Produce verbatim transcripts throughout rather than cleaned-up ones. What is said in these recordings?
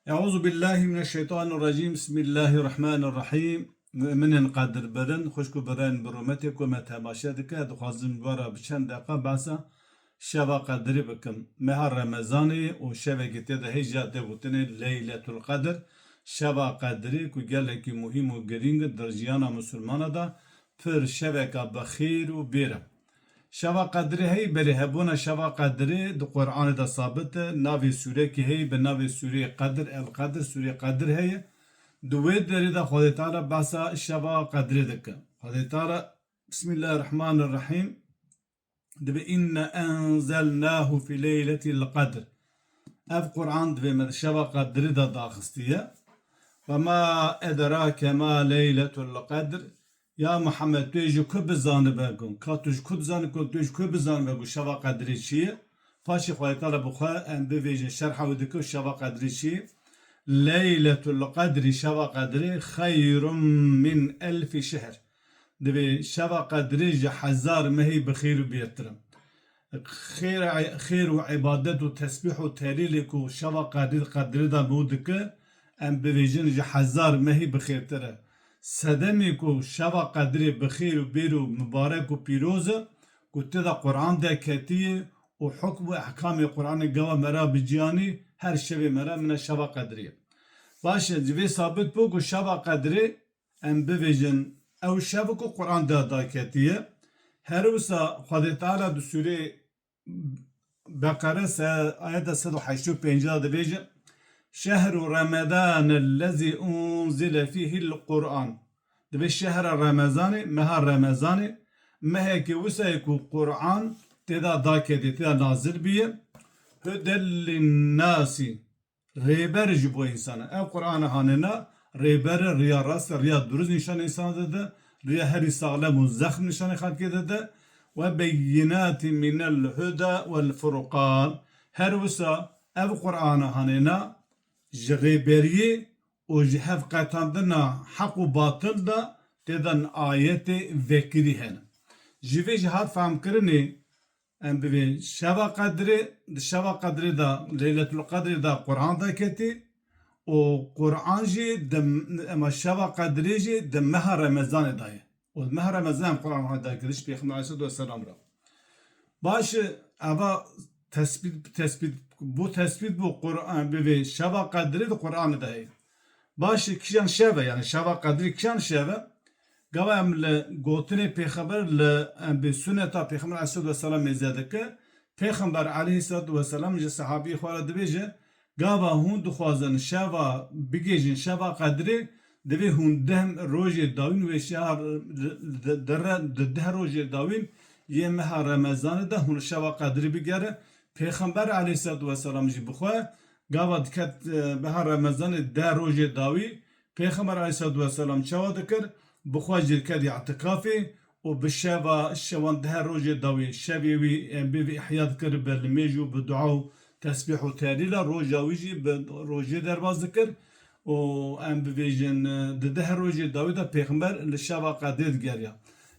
Eûzubillahimineşşeytanirracîm. Bismillahirrahmanirrahîm. Muminên qedirbirin, xwişk û birayên bi rûmetê ku me temaşe dike, dixwazim ji we re bi çend deqa behsa Şeva Qedirî bikim. Meha Remezanê û şevekî tê de hêja tê gotinê Leyletul Qedir. Şeva Qedirî ku gelekî muhîm û girîng e di jiyana misilmana de, pir şeveka bi xêr û bêr e. Şeva Qedirî heyî, belê hebûna Şeva Qedirî di Quranê de sabit e. Navê sûrekî heyî bi navê Sûreyê Qedir, El Qedir, Sûreyê Qedir heye. Di wê derê de Xwedê Teala behsa Şeva Qedirî dike. Xwedê Teala, Bismillahirrahmanirrahîm, dibe, "Inna enzelnahu fi leyletil qedr." Ev Quran divê me di Şeva Qedirî de daxistiye. "Ve ma edrake ma leyletul qedr." Ya Muhammed, tu yê ji ku bizanibe ku, ka tu ji ku dizanî ku, tu yê ji ku bizanibe ku Şeva Qedirî çi ye? Paşê Xwedê Teala bi xwe em bivêjin, şerha wê dike û Şeva Qedirî çi ye? Leyletul Qedrî, Şeva Qedirî, xeyrun min elfî şehr. Divê Şeva Qedirî ji hezar mehî bi xêr û bêrtir e. Xêr, xêr û îbadet û tesbîh û telîlê ku Şeva Qedirî, Qedirî de bû dike, em bivêjin ji hezar mehî bi xêrtir e. Sedemê ku Şeva Qedirê bi xêr û bêr û mibarek û pîroz e, ku tê de Quran derketiye û hukm û ehkamê Quranê gava me re bi ciyanî, her şevê me re mine Şeva Qedirê. Baş e, ji vê sabit bû ku Şeva Qedirê, em bivêjin, ew şev ku Quran de daketiye. Her wisa Xwedê Teala di sûrê Beqere se-, ayeta sed û heştê û pênc de dibêje, "Şehru Ramadan ellezî unzile fîhil Quran." Divê şehra Remezanê, meha Remezanê, mehekê wisa ye ku Quran tê de daketê, tê de nazil bûye. Huden linnasî, rêber ji bo însanan. Ev Qur'ana hanêna rêber e, riya rast e, riya durist nîşanê însanan dide, riya herî saxlem û zexm nîşanê xelkê dide. "Ve beyinatî minel huda vel furqan." Her wisa ev Qur'ana hanêna ji rêberiyê û ji hevqetandina heq û batil de tê de ayetê vekirî hene. Ji vê jî hat fehmkirinê, em bivê şeva Qedrê, di şeva Qedrê de, Leyletul Qedrê de Quran daketî û Quran jî di, ema şeva Qedrê jî di meha Remezanê de ye. Û di meha Remezanê em Quran hat daketiş Pêxember aleyhisselatu vesselam re. Baş e, eva tespît, tespît, bu tespît bu Quran, bivê şeva Qedrê di Quranê de heye. Baş e, kîjan şev e, yani şeva Qedrê kîjan şev e? Gava em li gotinê Pêxember, li em bi suneta Pêxember aleyhisselatu vesselam mêze dike. Pêxember aleyhisselatu vesselam ji sehabî xwe re dibêje, gava hûn dixwazin şeva bigêjin şeva Qedrê, divê hûn deh rojê dawîn wê şeha di, di, di re-, di deh rojê dawîn yê meha Remezanê de hûn şeva Qedrê bigere. Pêxember aleyhisselatu vesselam jî bi xwe gava diket, e, meha Remezanê deh rojê dawî, Pêxember aleyhisselatu vesselam çawa dikir? Bi xwe jî diket îtikafê û bi şeva, şewan deh rojê dawî, şevê wî, em bê vî ihya dikir bi limêj û bi dua û tesbîh û tehlîla, roja wî jî bi rojê derbas dikir û em bivêjin, e, di deh rojê dawî de Pêxember li şeva Qedrê digeriya.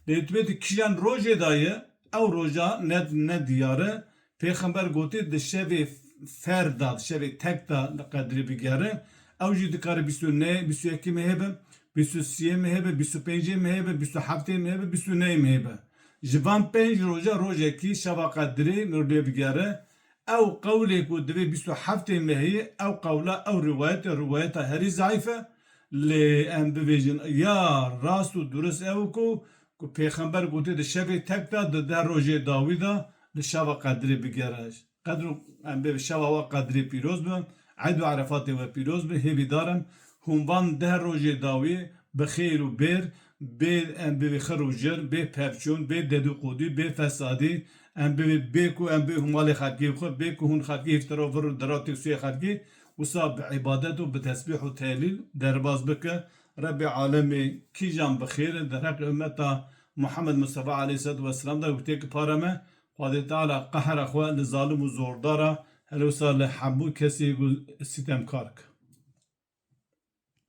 Lê tu bê tu kîjan rojê de ye, ew roja ne, ne diyar e. Pêxember gotî, di şevê ferd de, di şevê tek de li Qedrê bigere. Ew jî dikare bîst û neh, bîst û yekê mehê be, bîst û siyê mehê be, bîst û pêncê mehê be, bîst û heftê mehê be, bîst û nehê mehê be. Ji van pênc roja rojekî şeva Qedrê mir lê bigere. Ew qewlê ku divê bîst û heftê mehê, ew qewla, ew rivayetê, rivayeta herî zeîf e. Lê em bivêjin, ya rast û durist ew ku ku Pêxember gotê di şevê tek de di deh rojê dawî de li şeva Qedrê bigere. Qedr û, em bê şeva we Qedrê pîroz be, Eyd û Erefatê we pîroz be, hêvîdar im hûn van deh rojê dawî bi xêr û bêr, bê em bê xir û jir, bê pevçûn, bê dedû qûdî, bê fesadî, em bê, bê ku em bê hûn malê xelkê bixwe, bê ku hûn xelkê hîvtira vir û dira têk sûyê xelkê, wisa bi îbadet û bi tesbîh û tehlîl derbas bike. Rebbê alemê kîjan bi xêr in, derheqê ummeta Muhammed Mustafa aleyhisselatu vesselam de û têk pare me, Xwedê Teala qehra xwe li zalim û zordara, her wisa li hemû kesê ku sitemkar ke.